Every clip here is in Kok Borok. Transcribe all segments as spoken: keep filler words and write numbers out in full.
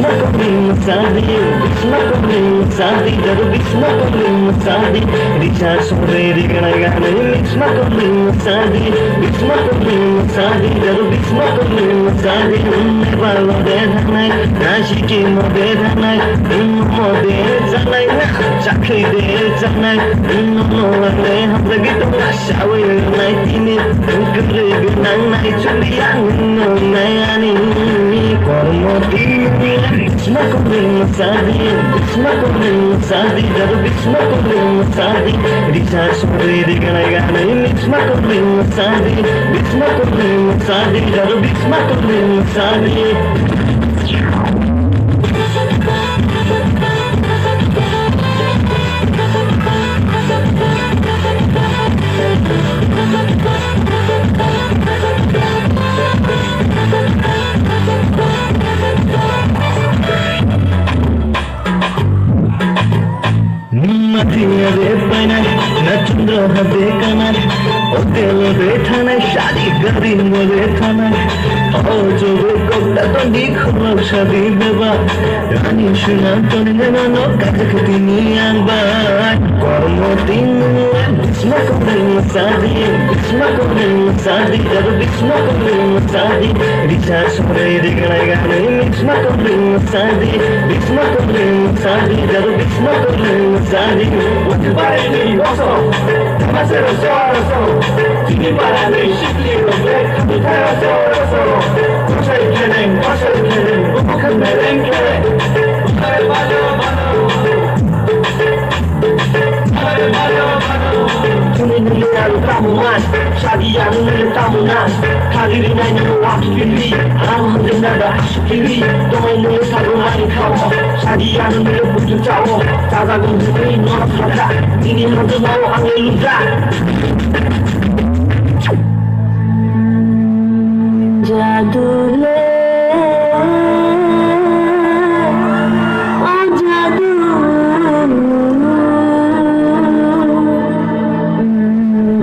Smuggling sadi, smuggling sadi, daru bi smuggling sadi. Risa sore rigana gana, smuggling sadi, smuggling sadi, daru bi smuggling sadi. Balo de dhanai, nasi ki mo de dhanai, mo de dhanai na, chakri de dhanai, no no le hamzagi to. Sawi nai tini, kri nang nai chuli yang no nai ani. Kormo tini, smuggling sadi, smuggling sadi, daru bi smuggling sadi. Risa sore rigana gana, smuggling sadi, smuggling sadi, daru bi smuggling sadi. Mathia de painai, na chundra ha de kanai, hotel de thanai, shadi gari mo de thanai, o jo de kokta to ni khulak shadi beba, rani suna to ni na no kajak tini ang bai. Kormo tini, smuggling sadi, smuggling sadi, daru bi smuggling sadi. Risa sore rigana gana, smuggling sadi, smuggling sadi, daru bi smuggling sadi. Wati bai ni boso, tamase ro so ro so. Tini para ni shikli ro le, tini para so ro so. Kosai keleng, kosai keleng, bukan mereng keleng. Balo, balo. Chini nili alu tamu man, shadi anu nili tamu nan. Kali ri nai nili wak kiri, ang hande nada asu kiri. Tomai nili tamu mani kawo, shadi anu nili butu chawo. Taga gun nili no khata, nini hande no ang luda. Jadu le, o jadu,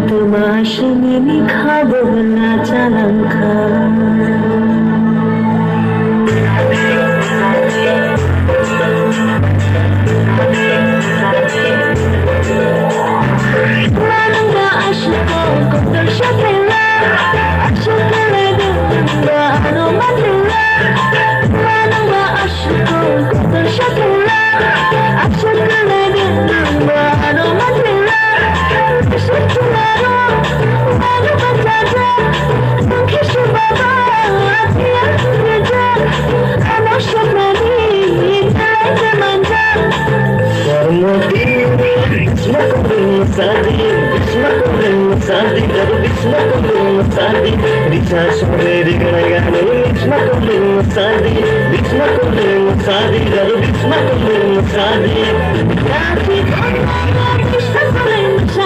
tuma sini ni khabo na chalangkha. Manangba ashiko kotor shapela, ashakala dengba ano matela. Manangba ashiko kotor shapela, ashakala dengba ano matela. Ashakala ro, ano matela, tangki shubaba, atiya tuja, ano shapani, talai temanja. Kormo tini, smuggling sadi, smuggling sadi, daru bi smuggling sadi. Risa sore rigana gana, smuggling sadi, smuggling sadi, daru bi smuggling sadi. Sadi, smuggling sadi,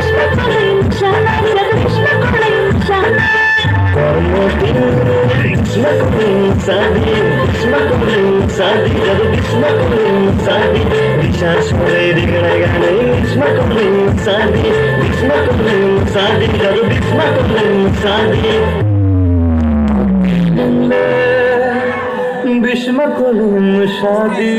smuggling sadi, daru bi smuggling sadi. Kormo tini, smuggling sadi, smuggling sadi, daru bi smuggling sadi. Risa sore rigana gana, smuggling sadi, smuggling sadi, daru bi smuggling sadi. Bisma kolong sadi.